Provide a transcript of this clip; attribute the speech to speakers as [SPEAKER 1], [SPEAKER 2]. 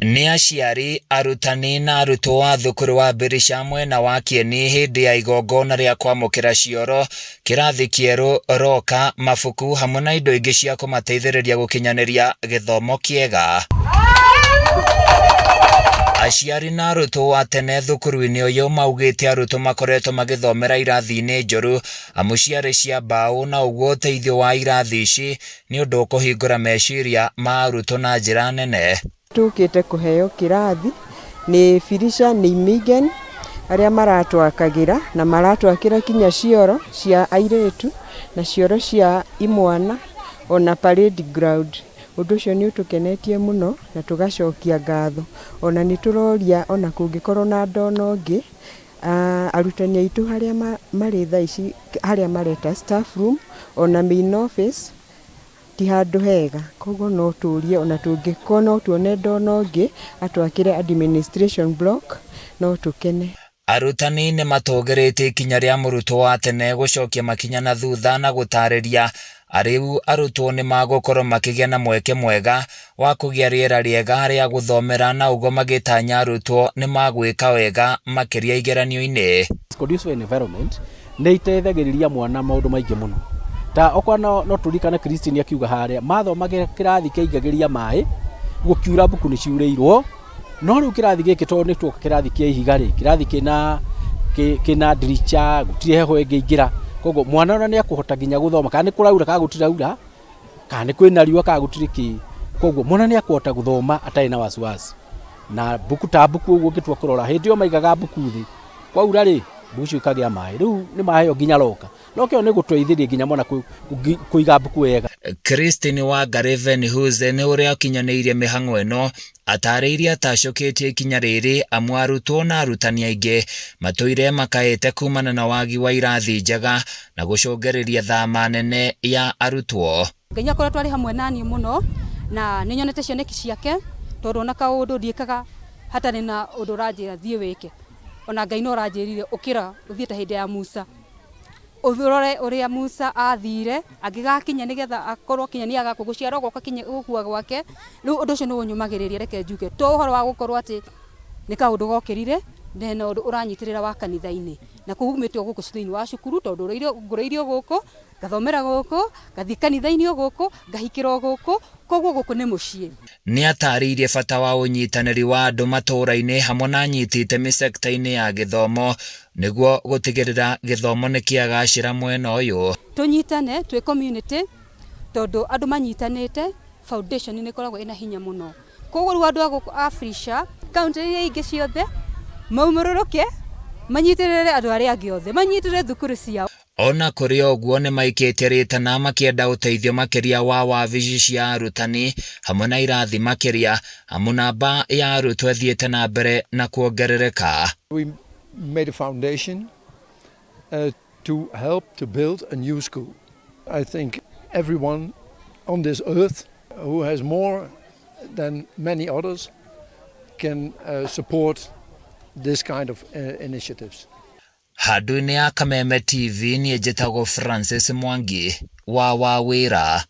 [SPEAKER 1] Nĩ aciari, arutani na arutwo a thukuru wa Birisha mwena wa Kieni hĩndĩ ya igongona rĩa kwamũkĩra cioro, kĩrathi kĩerũ, roka, mabuku hamwe na indo ingĩ cia kũmateithĩrĩria gũkinyanĩria gĩthomo kĩega. Aciari na arutwo a tene thukuru-inĩ ũyũ maugĩte arutwo makoretwo magĩthomera irathi-inĩ njũru amu ciarĩ cia mbaũ na ũguo ũteithio wa irathi ici nĩ ũndũ ũkũhingũra meciria ma arutwo na njĩra nene.
[SPEAKER 2] Tũkĩte kũheo kĩrathi nĩ Birisha Nijmegen arĩa maratwakagĩra na maratwakĩra kinya cioro cia airĩtu na cioro cia imwana ona parade ground. Ũndũ ũcio nĩ ũtũkenetie mũno na tũgacokia ngatho. Ona nĩ tũroria ona kũngĩkorwo na ndona ũngĩ, arutani aitũ harĩa marĩ thaa ici harĩa mareta staff room ona main office ti handũ hega. Koguo no tũrie ona tũngĩkorwo no tuone ndona ũngĩ atwakĩre administration block no tũkene.
[SPEAKER 1] Arutani nĩ matũgĩrĩtie ikinya rĩa mũrutwo wa tene gũcokia makinya na thutha na gũtarĩria rĩu arutwo nĩ magũkorwo makĩgĩa na mweke mwega wa kũgĩa rĩera rĩega rĩa gũthomera na ũguo magĩtanya arutwo nĩ magwĩka wega makĩria igeranio-inĩ.
[SPEAKER 3] Conducive environment nĩ iteithagĩrĩria mwana maũndũ maingĩ mũno ta okorwo no tũririkane Christine akiuga harĩa mathomagĩra kĩrathi kĩaingagĩria maĩ gũkiura mbuku nĩ ciurĩirwo no rĩu kĩrathi gĩkĩ tondũ nĩ tuoka kĩrathi kĩa ihiga rĩ kĩrathi kĩna ndirica gũtirĩ heho ĩngĩingĩra koguo mwana ona nĩ akũhota nginya gũthoma kana nĩ kũraura kana gũtiraura kana nĩ kwĩna riũa kana gũtirĩ kĩ koguo mwana nĩ akũhota gũthoma atarĩ na wasiwasi na mbuku ta mbuku ũguo ũngĩtua kũrora hĩndĩ ĩyo maigaga mbuku thĩ kwaura rĩ mbuku icio ikagĩa maĩ rĩu nĩ maheo nginya locker locker ĩyo nĩ gũteithĩrĩria nginya mwana kũiga mbuku wega.
[SPEAKER 1] Christine Wangari Venhusen ũrĩa ũkinyanĩirie mĩhang'o ĩno atarĩirie atacũkĩtie ikinya rĩrĩ amu arutwo na arutani aingĩ matũire makaĩte kumana na wagi wa irathi njega na gũcũngĩrĩria thama nene ya arutwo.
[SPEAKER 4] Ngai akoretwo arĩ hamwe na niĩ mũno na nĩ nyonete cioneki ciake tondũ ona kaũndũ ndiĩkaga hatarĩ na ũndũ ũranjĩra thiĩ wĩke. Ona Ngai no ũranjĩrire ũkĩra ũthiĩ ta hĩndĩ ya Musa. Ũrore ũrĩa Musa athire angĩgakinya nĩgetha akorwo kinya nĩ aga gũciarwo gwakwa kinya gũkua gwake. Rĩu ũndũ ũcio nĩ ũnyũmagĩrĩria reke njuge. To ũhoro wa gũkorwo atĩ nĩ kaũndũ gokĩrire na hena ũndũ ũranyitĩrĩra wa kanitha-inĩ. Na kũu umĩte o gũkũ thĩinĩ wa cukuru tondũ ngũrĩirio gũkũ, ngathomera gũkũ, ngathiĩ kanitha-inĩ o gũkũ, ngahikĩra o gũkũ, koguo gũkũ nĩ mũciĩ.
[SPEAKER 1] Nĩ atarĩirie bata wa ũnyitanĩri wa andũ matũũra-inĩ hamwe na anyiti itemi sekta-inĩ ya gĩthomo nĩguo gũtigĩrĩra gĩthomo nĩ kĩagacĩra mwena ũyũ.
[SPEAKER 4] Tũnyitane twĩ community tondũ andũ manyitanĩte foundation nĩ ĩkoragwo ĩna hinya mũno. Koguo rĩu andũ a gũkũ a Frisha kaunti iria ingĩ ciothe maumũrũrũke manyitĩrĩre andũ arĩa angĩ othe manyitĩrĩre thukuru ciao.
[SPEAKER 1] Ona kũrĩ ũguo nĩ maikĩtie rĩtana makĩenda ũteithio makĩria wa wabici cia arutani hamwe na irathi makĩria amu namba ya arutwo ĩthiĩte na mbere na kuongerereka.
[SPEAKER 5] We made a foundation to help to build a new school. I think everyone on this earth who has more than many others can support this kind of initiatives.
[SPEAKER 1] Handũ-inĩ ya Kameme TV niĩ njĩtagwo Francis Mwangi wa Wawĩra.